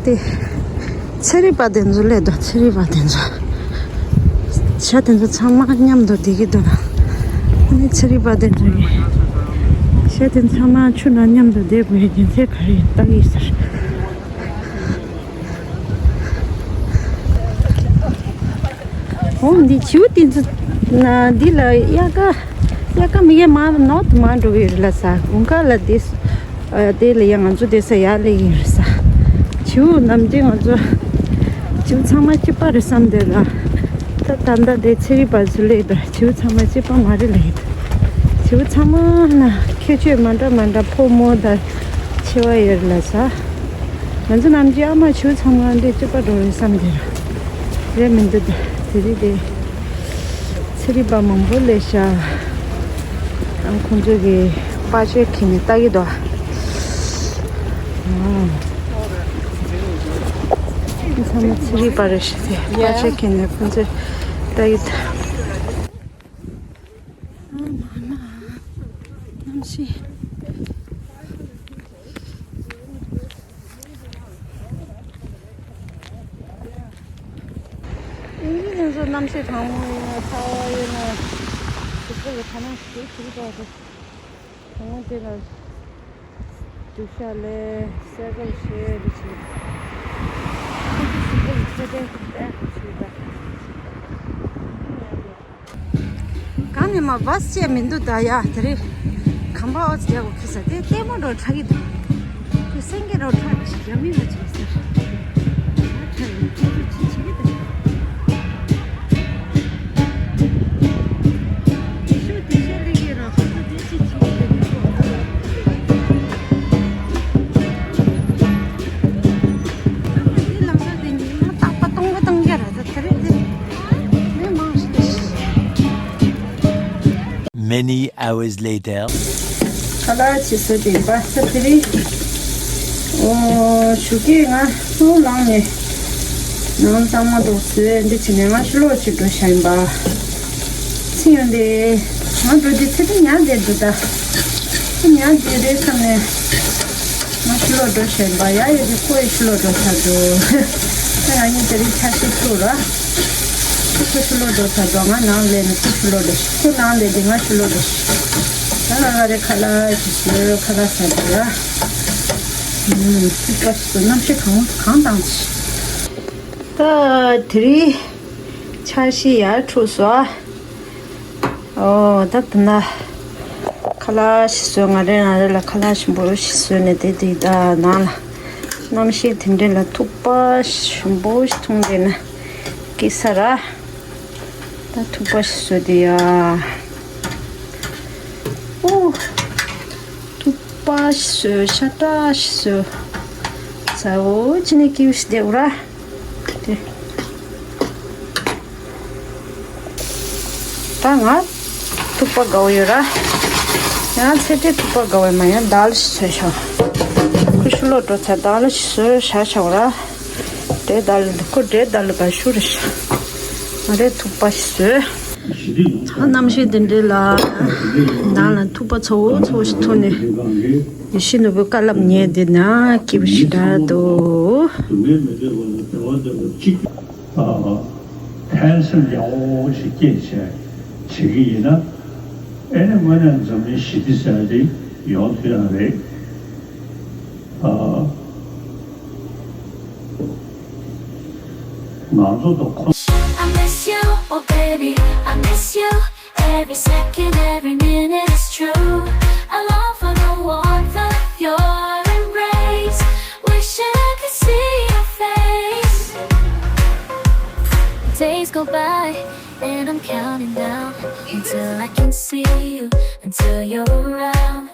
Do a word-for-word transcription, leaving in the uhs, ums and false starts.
དེ། ཚན་རིག་པ་དེ་ཚོ་སླེབས་འདུག་ཚན་རིག་པ་དེ་ཚོ། ཤ་དེ་ཚོ་ཚང་མ་མཉམ་དུ་བསྡད་ཀྱི་འདུག་ཨ་ནི་ཚན་རིག་པ་དེ་ཚོ་ནི། ཤ་དེ་ཚང་མ་ཆུ་ནང་མཉམ་དུ་བསྡད་དགོས་ཡ་རྒྱུ་མཚན་ག་རེ་ཡིན་ལྟ་གི་ཡིན་ཟེར། འོ་འདི་བྱིའུ་དེ་ཚོ་ན་འདི་ལ་དབྱར་ཁ། དབྱར་ཁ་མི་ཡ་མ་ནོར་དུ་མ་འགྲོ་གི་ཡོད་རེད་ལ་ས། དགུན་ཁ་ལ་དེ་ཨ་དེ་ལ་ཡ་ང་ཚོ་དེ་ས་ཡར་སླེབས་ཀྱི་ཡོད་རེད་ས། བྱིའུ་ནམ་རྒྱུན་ང་ཚོ་བྱིའུ་ཚང་མ་གཅིག་པ་རེད་བསམ་དེ་ལ། ད་ད་ལྟ་དེ་ཚན་རིག་པ་ཚོ་སླེབས་དུས་བྱིའུ་ཚང་མ་གཅིག་པ་མ་རེད་ལ་ཡིན། བྱིའུ་ཚང་མ་ན་ཁྱད་ཆོས་མ་འདྲ་མ་འདྲ་ཕོ་མོ་དང་ཆེ་བ་ཡོད་རེད་ལ་ས། ང་ཚོ་ནམ་རྒྱུན་ཨ་མ་བྱིའུ་ཚང་མ་འདི་གཅིག་པ་འགྲོ་རེད་བསམ་གྱི་རེད། རེད་མི་འདུག་ད་དེ་རིང་དེ་ཚན་རིག་པ་མང་པོ་སླེབས་ཤག་ཨ་ཁོང་ཚོ་གི་པར་ཆས་ཁྱེར་ནས་ལྟ་གི་འདུག་ཨ། ཚང་མ་ཚན་རིག་པ་རེད་ཤག་དེ་པར་ཆས་ཁྱེར་ནས་ཁོང་ཚོས་ལྟ་གི་འདུག་ཨ་མ་མ། གནམ་གཤིས། ཨིན་ཇི་དེ་ཚོ་གནམ་གཤིས་གྲང་མོ་ཡིན་ན་ཚ་བ་ཡིན་ན་དེ་ཚོ་ལ་ཐ་མག་ཞིག་བྱེད་ཀྱི་འདུག་ག་དེ་དང་པོ་དེ་ལ་སྡུག་ཤ་ལས་སེ་གོལ་ཞེས་རེ་བྱེད། ཁོ་ཚོ་ཞིག་པོ་ལ་ཚད་ལྡན་གྱི་ལྟ་བྱེད་པ། གང་ནས་མ་བས་བཅད་མི་འདུག་ད་ཡ་དེ་རིང་གམ་པ་ཨོ་ཙི་རྒྱག་གོ་ཁི་ས་དེ་ལྟད་མོ་འགྲོ་ཁྲག་གི་འདུག་དེ་སེང་གེ་འགྲོ་ཁྲག་ཅིག་རྒྱ་མི་ལ་བྱས་ཟེར། ཁྲག་ཡིན་ཁྲག་ཅིག་བྱེད་ཀྱི་འདུག་དེ་ཤོད་དེ་ཤོད་ལས་ཀྱི་རང་ཁོ་ཚོ་དེ་ཅིག་བྱེད་ཀྱི་འདུག་ཨ་མ་དེ་ལམ་ཁ་དེ་ཉི་མ་རྟག་པ་སྟོང་པ་སྟོང་རྒྱ་ར་ད་དེ་རིང་དེ། Many hours later. ཁ་ལག་ཅིག་བཟོས་ཏེ་ཡིན་པ་ས་དེ་རིང་། ཨོ་ཞུ་སྐད་ང་ཧུང་ལངས་ནས་ནང་གཙང་མ་འདུག་བཟོས་འདི་བྱས་ནས་ང་ཕྱི་ལོགས་ཅིག་འགྲོ་བཞག་ཡིན་པ། ཚེ་ཡོང་དེ་ང་འགྲོ་དུས་ཚེ་དེ་ཉལ་བསྡད་འདུག་ད་ཚེ་ཉལ་བསྡད་རེད་བསམ་ནས། ང་ཕྱི་ལོགས་འགྲོ་བཞིན་པ་ཡ་ཡོད་དེ་ཁོ་ཡི་ཕྱི་ལོགས་འགྲོ་ཚར་འདུག་ད་ང་གཉིས་དེ་རིང་ཆ་ཤས་ཐུག་ར། ཁོ་ཕྱི་ལོགས་འགྲོ་ཚར་འདུག་ང་ནང་སླེབས་ནས་ཁོ་ཕྱི་ལོགས་འགྲོ་ཤི་ཁོ་ནང་སླེབས་དེ་ང་ཕྱི་ལོགས་འགྲོ་ཤི། ད་ང་ང་རེ་ཁ་ལག་ཅིག་བཟོས་ཁ་ལག་ཟ་འདུག་ར། ཨུམ་ཁོ་ཞིག་གནམ་གཤིས་གང་གང་དང་ཅི། ད་དེ་རིང་ཆ་ཤས་ཡར་འཁྲུགས་སོ། ཨོ་ད་དེ་ན་ཁ་ལག་ཞིག་བཟོས། ང་རེ་རང་རེ་ལ་ཁ་ལག་ཞིམ་པོ་ཞིག་བཟོས་ནས་དེ་དེ་ད་ནང་ལ་གནམ་གཤིས་དེ་འདྲ་ལ་ཐུག་པ་ཞིམ་པོ་ཞིག་འཐུང་བསྡད་ན་སྐྱིད་ས་ར། ད་ཐུག་པ་ཞིག་བཟོས་དེ་ཡ། ཨོ། ཐུག་པ་ཞིག་བཟོས། ཤ་ཁྲག་ཞིག་བཟོས། ཚ་བོ་ཅི་ནས་སྐྱིད་པོ་ཞིག་བསྡད་འོ་ར། དེ། ད་ང་ཐུག་པ་དགའ་བོ་ཡོད་ར། ཡང་ཚེ་དེ་ཐུག་པ་དགའ་བོ་མ་ཡང་དལ་ཞིག་བཟོས་ཤག་ཁོ་ཕྱི་ལོགས་འགྲོ་ཚར་དལ་ཞིག་བཟོས་བཞག་ཤག་ར། འབྲས་དལ་ཁོ་འབྲས་དལ་ག་ཤུ་རེ་ཤག་ང་རེ་ཐུག་པ་ཞིག་བཟོས། ད་གནམ་གཤིས་འདི་འདྲ་ལ་ནང་ལ་ཐུག་པ་ཚ་བོ་ཚ་བོ་ཞིག་འཐུང་ནས་ཡེ་ཤེས་ནོར་བུའི་བཀའ་སློབ་ཉན་བསྡད་ན་སྐྱིད་པོ་ཞིག་འདྲ་འདུག་ཕན་སེམས་ཡག་པོ་ཞིག་སྐྱེས་བྱས་བྱེད་ཀྱི་ཡིན་ན། ཨེ་ནི་དངོས་གནས་འཛམ་གླིང་ཞི་བདེ་ཟེར་ཡ་དེ་ཡོང་ཐུབ་ཡ་རེད། ཨ། ང་ཚོ་དང་ཁོ། I miss you, oh baby, I miss you. Every second, every minute is true. I long for the warmth of your embrace. Wishing I could see your face. Days go by, and I'm counting down until I can see you, until you're around.